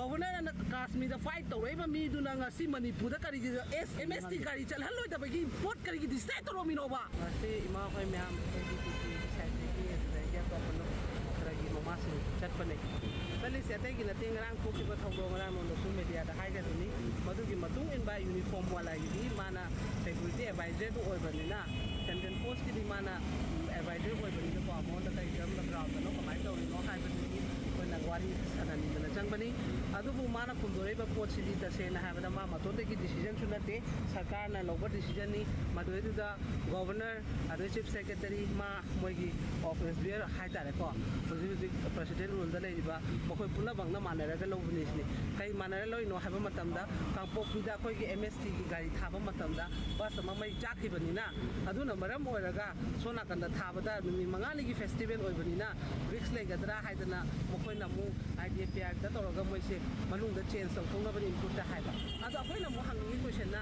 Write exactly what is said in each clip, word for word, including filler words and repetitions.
ꯒꯣꯕꯔꯅꯔꯅ ꯀꯥꯁꯃꯤꯔꯗ fight ꯇꯧꯔꯛꯏꯕ ꯃꯤꯗꯨꯅ ꯉꯁꯤ ꯃꯅꯤꯄꯨꯔꯗ ꯀꯔꯤꯒꯤ ꯑꯦꯝ ꯑꯦꯁ ꯇꯤ ꯒꯥꯔꯤ ꯆꯠꯍꯜꯂꯣꯏꯗꯕꯒꯤ ꯄꯣꯠ ꯀꯔꯤꯒꯤ ꯗꯤꯁꯥꯏꯠ ꯇꯧꯔꯝꯃꯤꯅꯣꯕ? ꯉꯁꯤ ꯏꯃꯥ ꯍꯣꯏ ꯃꯌꯥꯝ ꯑꯦ ꯕꯤ ꯄꯤ ꯄꯤ ꯁꯥꯏꯠꯇꯒꯤ ꯑꯗꯨꯗꯒꯤ ꯑꯇꯣꯞꯄ ꯅꯨ-, ꯈꯔꯒꯤ ꯃꯃꯥꯁꯤꯡ ꯆꯠꯄꯅꯦ꯫ ꯆꯠꯂꯤꯁꯦ ꯑꯇꯩꯒꯤ ꯅꯠꯇꯦ, ꯉꯔꯥꯡ ꯊꯣꯛꯈꯤꯕ ꯊꯧꯗꯣꯛ ꯉꯔꯥꯡ ꯅꯉꯣꯟꯗꯁꯨ ꯃꯦꯗꯤꯌꯥꯗ ꯍꯥꯏꯈ꯭ꯔꯗꯨꯅꯤ꯫ ꯃꯗꯨꯒꯤ ꯃꯇꯨꯡ ꯏꯟꯕ ꯌꯨꯅꯤꯐꯣꯔꯝ ꯋꯥꯂꯥꯒꯤꯗꯤ ꯃꯥꯅ ꯁꯦꯀ꯭ꯌꯨꯔꯤꯇꯤ ꯑꯦꯗꯚꯥꯏꯖꯔꯗꯨ ꯑꯣꯏꯕꯅꯤꯅ, ꯁꯦꯟꯇ꯭ꯔꯦꯜ ꯐꯣꯔꯁꯀꯤꯗꯤ ꯃꯥꯅ, ꯎꯝ, ꯑꯦꯗꯚꯥꯏꯖꯔ ꯑꯣꯏꯕꯅꯤꯅꯀꯣ, ꯃꯉꯣꯟꯗ ꯀꯔꯤ ꯀꯔꯝꯕ ꯒ꯭ꯔꯥꯎꯟꯗꯅꯣ, ꯀꯃꯥꯏꯅ ꯇꯧꯔꯤꯅꯣ ꯍꯥꯏꯕꯗꯨꯗꯤ ꯑꯩꯈꯣꯏꯅ ꯋꯥꯔꯤ ꯁꯥꯟꯅꯅꯤꯡꯗꯅ ꯆꯪꯕꯅꯤ꯫ ꯑꯗꯨꯕꯨ ꯃꯥꯅ ꯐꯣꯡꯗꯣꯔꯛꯏꯕ ꯄꯣꯠꯁꯤꯗꯤ ꯇꯁꯦꯡꯅ ꯍꯥꯏꯕꯗ ꯃꯥ ꯃꯇꯣꯟꯗꯒꯤ ꯗꯤꯁꯤꯖꯟꯁꯨ ꯅꯠꯇꯦ, ꯁꯔꯀꯥꯔꯅ ꯂꯧꯕ ꯗꯤꯁꯤꯖꯟꯅꯤ꯫ ꯃꯗꯨꯗꯩꯗꯨꯗ ꯒꯣꯕꯔꯅꯔ, ꯑꯗꯩ ꯆꯤꯐ ꯁꯦꯀ꯭ꯔꯦꯇꯔꯤ, ꯃꯥ ꯃꯣꯏꯒꯤ ꯑꯣꯐꯤꯁ ꯕꯤꯌꯔ ꯍꯥꯏꯇꯥꯔꯦꯀꯣ, ꯍꯧꯖꯤꯛ ꯍꯧꯖꯤꯛ ꯄ꯭ꯔꯁꯤꯗꯦꯟ ꯔꯨꯜꯗ ꯂꯩꯔꯤꯕ ꯃꯈꯣꯏ ꯄꯨꯝꯅꯃꯛꯅ ꯃꯥꯟꯅꯔꯒ ꯂꯧꯕꯅꯤ ꯁꯤꯅꯤ꯫ ꯀꯩ ꯃꯥꯟꯅꯔ ꯂꯧꯔꯤꯅꯣ ꯍꯥꯏꯕ ꯃꯇꯝꯗ, ꯀꯥꯡꯄꯣꯛꯄꯤꯗ ꯑꯩꯈꯣꯏꯒꯤ ꯑꯦꯝ ꯑꯦꯁ ꯇꯤꯒꯤ ꯒꯥꯔꯤ ꯊꯥꯕ ꯃꯇꯝꯗ ꯕꯁ ꯑꯃ ꯃꯩ ꯆꯥꯛꯈꯤꯕꯅꯤꯅ, ꯑꯗꯨꯅ ꯃꯔꯝ ꯑꯣꯏꯔꯒ ꯁꯣꯝ ꯅꯥꯀꯟꯗ ꯊꯥꯕꯗ ꯅꯨꯃꯤꯠ ꯃꯉꯥꯅꯤꯒꯤ ꯐꯦꯁꯇꯤꯚꯦꯜ ꯑꯣꯏꯕꯅꯤꯅ ꯔꯤꯛꯁ ꯂꯩꯒꯗ꯭ꯔꯥ ꯍꯥꯏꯗꯅ ꯃꯈꯣꯏꯅ ꯑꯃꯨꯛ ꯑꯥꯏ ꯗꯤ ꯑꯦꯐ ꯄꯤ ꯑꯥꯔꯗ ꯇꯧꯔꯒ ꯃꯣꯏꯁꯦ ꯃꯅꯨꯡꯗ ꯆꯦꯟꯖ ꯇꯧꯊꯣꯛꯅꯕꯅꯤ ꯏꯟꯄꯨꯠꯇ ꯍꯥꯏꯕ꯫ ꯑꯗꯣ ꯑꯩꯈꯣꯏꯅ ꯑꯃꯨꯛ ꯍꯪꯅꯤꯡꯉꯤ ꯀꯣꯏꯁꯟꯅ,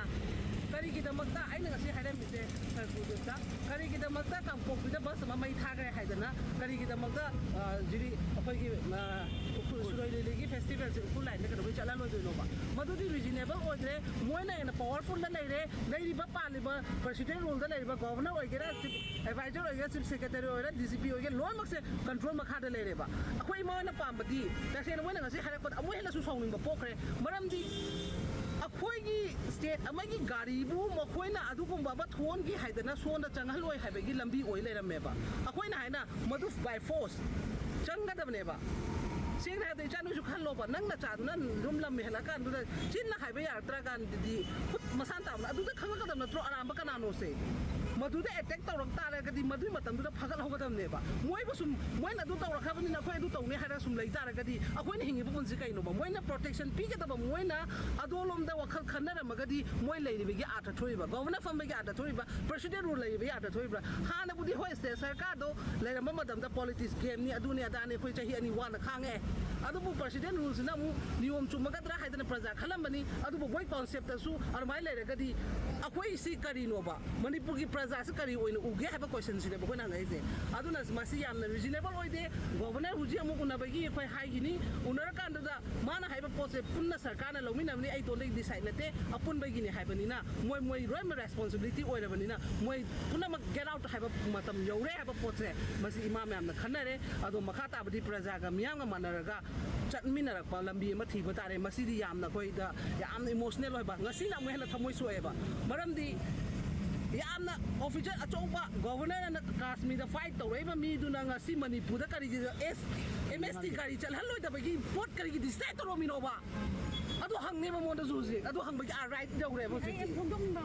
ꯀꯔꯤꯒꯤꯗꯃꯛꯇ ꯑꯩꯅ ꯉꯁꯤ ꯍꯥꯏꯔꯝꯃꯤꯁꯦ ꯁꯔ ꯄ꯭ꯔꯗꯤꯞꯇ, ꯀꯔꯤꯒꯤꯗꯃꯛꯇ ꯀꯥꯡꯄꯣꯛꯄꯤꯗ ꯕꯁ ꯑꯃ ꯃꯩ ꯊꯥꯈ꯭ꯔꯦ ꯍꯥꯏꯗꯅ, ꯀꯔꯤꯒꯤꯗꯃꯛꯇ, ꯑ, ꯖꯤꯔꯤ, ꯑꯩꯈꯣꯏꯒꯤ, ꯑ, ꯎꯈ꯭ꯔꯨꯜ ꯁꯤꯔꯣꯏ ꯂꯤꯂꯤꯒꯤ ꯐꯦꯁꯇꯤꯚꯦꯜꯁꯦ ꯎꯈ꯭ꯔꯨꯜ ꯂꯥꯏꯟꯗ ꯀꯩꯗꯧꯕꯩ ꯆꯠꯍꯜꯂꯣꯏꯗꯣꯏꯅꯣꯕ? ꯃꯗꯨꯗꯤ ꯔꯤꯖꯅꯦꯕꯜ ꯑꯣꯏꯗ꯭ꯔꯦ꯫ ꯃꯣꯏꯅ ꯍꯦꯟꯅ ꯄꯋꯥꯔꯐꯨꯜꯗ ꯂꯩꯔꯦ, ꯂꯩꯔꯤꯕ ꯄꯥꯜꯂꯤꯕ ꯄ꯭ꯔꯁꯤꯗꯦꯟ ꯔꯨꯜꯗ ꯂꯩꯔꯤꯕ ꯒꯣꯚꯔꯅꯔ ꯑꯣꯏꯒꯦꯔꯥ, ꯆꯤꯐ ꯑꯦꯗꯚꯥꯏꯖꯔ ꯑꯣꯏꯒꯦꯔꯥ, ꯆꯤꯐ ꯁꯦꯀ꯭ꯔꯦꯇꯔꯤ ꯑꯣꯏꯒꯦꯔꯥ, ꯗꯤ ꯖꯤ ꯄꯤ ꯑꯣꯏꯒꯦꯔꯥ, ꯂꯣꯏꯅꯃꯛꯁꯦ ꯀꯟꯇ꯭ꯔꯣꯜ ꯃꯈꯥꯗ ꯂꯩꯔꯦꯕ꯫ ꯑꯩꯈꯣꯏ ꯏꯃꯥ ꯍꯣꯏꯅ ꯄꯥꯝꯕꯗꯤ ꯇꯁꯦꯡꯅ ꯃꯣꯏꯅ ꯉꯁꯤ ꯍꯥꯏꯔꯛꯄꯗ ꯑꯃꯨꯛ ꯍꯦꯟꯅꯁꯨ ꯁꯥꯎꯅꯤꯡꯕ ꯄꯣꯛꯈ꯭ꯔꯦ꯫ ꯃꯔꯝꯗꯤ ꯑꯩꯈꯣꯏꯒꯤ ꯁ꯭ꯇꯦꯠ ꯑꯃꯒꯤ ꯒꯥꯔꯤꯕꯨ ꯃꯈꯣꯏꯅ ꯑꯗꯨꯒꯨꯝꯕ ꯑꯃ ꯊꯣꯛꯍꯟꯒꯦ ꯍꯥꯏꯗꯅ ꯁꯣꯝꯗ ꯆꯪꯍꯜꯂꯣꯏ ꯍꯥꯏꯕꯒꯤ ꯂꯝꯕꯤ ꯑꯣꯏ ꯂꯩꯔꯝꯃꯦꯕ꯫ ꯑꯩꯈꯣꯏꯅ ꯍꯥꯏꯅ ꯃꯗꯨ ꯕꯥꯏ ꯐꯣꯔꯁ ꯆꯪꯒꯗꯕꯅꯦꯕ꯫ ꯁꯦꯡꯅ ꯍꯥꯏꯔꯕꯗ ꯏꯆꯥ ꯅꯣꯏꯁꯨ ꯈꯜꯂꯣꯕ, ꯅꯪ ꯅꯆꯥꯗꯨꯅ ꯌꯨꯝ ꯂꯝ ꯍꯦꯜꯂꯛꯑꯀꯥꯟꯗꯨꯗ ꯆꯤꯟꯅ ꯍꯥꯏꯕ ꯌꯥꯔꯛꯇ꯭ꯔꯀꯥꯟꯗꯗꯤ ꯈꯨꯠ ꯃꯁꯥꯅ ꯇꯥꯕꯅ ꯑꯗꯨꯗ ꯈꯪꯉꯛꯀꯗꯕ ꯅꯠꯇ꯭ꯔꯣ ꯑꯔꯥꯟꯕ ꯀꯅꯥꯅꯣꯁꯦ? ꯃꯗꯨꯗ ꯑꯦꯇꯦꯛ ꯇꯧꯔꯛ ꯇꯥꯔꯒꯗꯤ ꯃꯗꯨꯒꯤ ꯃꯇꯝꯗꯨꯗ ꯐꯒꯠꯍꯧꯒꯗꯕꯅꯦꯕ꯫ ꯃꯣꯏꯕꯨ ꯁꯨꯝ, ꯃꯣꯏꯅ ꯑꯗꯨ ꯇꯧꯔꯛꯈ꯭ꯔꯕꯅꯤꯅ ꯑꯩꯈꯣꯏ ꯑꯗꯨ ꯇꯧꯅꯤ ꯍꯥꯏꯔꯒ ꯁꯨꯝ ꯂꯩ ꯇꯥꯔꯒꯗꯤ ꯑꯩꯈꯣꯏꯅ ꯍꯤꯡꯉꯤꯕ ꯄꯨꯟꯁꯤ ꯀꯩꯅꯣꯕ? ꯃꯣꯏꯅ ꯄ꯭ꯔꯣꯇꯦꯛꯁꯟ ꯄꯤꯒꯗꯕ, ꯃꯣꯏꯅ ꯑꯗꯣꯂꯣꯝꯗ ꯋꯥꯈꯜ ꯈꯟꯅꯔꯝꯃꯒꯗꯤ ꯃꯣꯏ ꯂꯩꯔꯤꯕꯒꯤ ꯑꯥꯔꯊ ꯊꯣꯛꯏꯕ, ꯒꯣꯚꯔꯅꯔ ꯐꯝꯕꯒꯤ ꯑꯥꯔꯊ ꯊꯣꯛꯏꯕ, ꯄ꯭ꯔꯁꯤꯗꯦꯟ ꯔꯨꯜ ꯂꯩꯔꯤꯕꯒꯤ ꯑꯥꯔꯊ ꯊꯣꯛꯏꯕ꯭ꯔꯥ? ꯍꯥꯟꯅꯕꯨꯗꯤ ꯍꯣꯏ, ꯁ꯭ꯇꯦꯠ ꯁꯔꯀꯥꯔꯗꯣ ꯂꯩꯔꯝꯕ ꯃꯇꯝꯗ ꯄꯣꯂꯤꯇꯤꯛꯁ ꯒꯦꯝꯅꯤ, ꯑꯗꯨꯅꯤ ꯑꯗꯥꯅꯤ, ꯑꯩꯈꯣꯏ ꯆꯍꯤ ꯑꯅꯤ ꯋꯥꯅ ꯈꯥꯡꯉꯦ꯫ ꯑꯗꯨꯕꯨ ꯄ꯭ꯔꯁꯤꯗꯦꯟ ꯔꯨꯜꯁꯤꯅ ꯑꯃꯨꯛ ꯅꯤꯌꯣꯝ ꯆꯨꯝꯃꯒꯗ꯭ꯔꯥ ꯍꯥꯏꯗꯅ ꯄ꯭ꯔꯖꯥ ꯈꯜꯂꯝꯕꯅꯤ꯫ ꯑꯗꯨꯕꯨ ꯃꯣꯏ ꯀꯣꯟꯁꯦꯞꯇꯁꯨ ꯑꯗꯨꯃꯥꯏꯅ ꯂꯩꯔꯒꯗꯤ ꯑꯩꯈꯣꯏ ꯁꯤ ꯀꯔꯤꯅꯣꯕ? ꯃꯅꯤꯄꯨꯔꯒꯤ ꯄ꯭ꯔꯖꯥꯁꯤ ꯀꯔꯤ ꯑꯣꯏꯅ ꯎꯒꯦ ꯍꯥꯏꯕ ꯀꯣꯏꯁꯟꯁꯤꯅꯦꯕ ꯑꯩꯈꯣꯏꯅ ꯍꯪꯉꯛꯏꯁꯦ꯫ ꯑꯗꯨꯅ ꯃꯁꯤ ꯌꯥꯝꯅ ꯔꯤꯖꯅꯦꯕꯜ ꯑꯣꯏꯗꯦ꯫ ꯒꯣꯚꯔꯅꯔ ꯍꯧꯖꯤꯛ ꯑꯃꯨꯛ ꯎꯅꯕꯒꯤ ꯑꯩꯈꯣꯏ ꯍꯥꯏꯈꯤꯅꯤ꯫ ꯎꯅꯔꯀꯥꯟꯗꯨꯗ ꯃꯥꯅ ꯍꯥꯏꯕ ꯁꯦ ꯄꯨꯟꯅ ꯁꯔꯀꯥꯔꯅ ꯂꯧꯃꯤꯟꯅꯕꯅꯤ, ꯑꯩ ꯏꯇꯣꯟꯗꯒꯤ ꯗꯤꯁꯥꯏꯠ ꯅꯠꯇꯦ, ꯑꯄꯨꯟꯕꯒꯤꯅꯤ ꯍꯥꯏꯕꯅꯤꯅ, ꯃꯣꯏ ꯃꯣꯏ ꯂꯣꯏꯅꯃꯛ ꯔꯦꯁꯄꯣꯟꯁꯤꯕꯤꯂꯤꯇꯤ ꯑꯣꯏꯔꯕꯅꯤꯅ, ꯃꯣꯏ ꯄꯨꯝꯅꯃꯛ ꯒꯦꯠ ꯑꯥꯎꯠ ꯍꯥꯏꯕ ꯃꯇꯝ ꯌꯧꯔꯦ ꯍꯥꯏꯕ ꯄꯣꯠꯁꯦ, ꯃꯁꯤ ꯏꯃꯥ ꯃꯌꯥꯝꯅ ꯈꯟꯅꯔꯦ꯫ ꯑꯗꯣ ꯃꯈꯥ ꯇꯥꯕꯗꯤ ꯄ꯭ꯔꯖꯥꯒ ꯃꯤꯌꯥꯝꯒ ꯃꯥꯟꯅꯔꯒ ꯆꯠꯃꯤꯟꯅꯔꯛꯄ ꯂꯝꯕꯤ ꯑꯃ ꯊꯤꯕ ꯇꯥꯔꯦ꯫ ꯃꯁꯤꯗꯤ ꯌꯥꯝꯅ ꯑꯩꯈꯣꯏꯗ ꯌꯥꯝꯅ ꯏꯃꯣꯁꯅꯦꯜ ꯑꯣꯏꯕ, ꯉꯁꯤꯅ ꯑꯃꯨꯛ ꯍꯦꯟꯅ ꯊꯃꯣꯏ ꯁꯣꯛꯑꯦꯕ꯫ ꯃꯔꯝꯗꯤ ꯌꯥꯝꯅ ꯑꯣꯐꯤꯁꯔ ꯑꯆꯧꯕ ꯒꯣꯚꯔꯅꯔꯅ ꯀꯥꯁꯃꯤꯔꯗ ꯐꯥꯏꯠ ꯇꯧꯔꯛꯏꯕ ꯃꯤꯗꯨꯅ ꯉꯁꯤ ꯃꯅꯤꯄꯨꯔꯗ ꯀꯔꯤꯒꯤ ꯑꯦꯁ ꯑꯦꯝ ꯑꯦꯁ ꯇꯤ ꯒꯥꯔꯤ ꯆꯠꯍꯜꯂꯣꯏꯗꯕꯒꯤ ꯄꯣꯠ ꯀꯔꯤꯒꯤ ꯗꯤꯁꯥꯏꯠ ꯇꯧꯔꯝꯃꯤꯅꯣꯕ? ꯑꯗꯨ ꯍꯪꯉꯦ ꯃꯉꯣꯟꯗꯁꯨ ꯍꯧꯖꯤꯛ꯫ ꯑꯗꯨ ꯍꯪꯕꯒꯤ ꯑꯥ ꯔꯥꯏꯠ ꯌꯧꯔꯦꯕ ꯍꯧꯖꯤꯛ꯫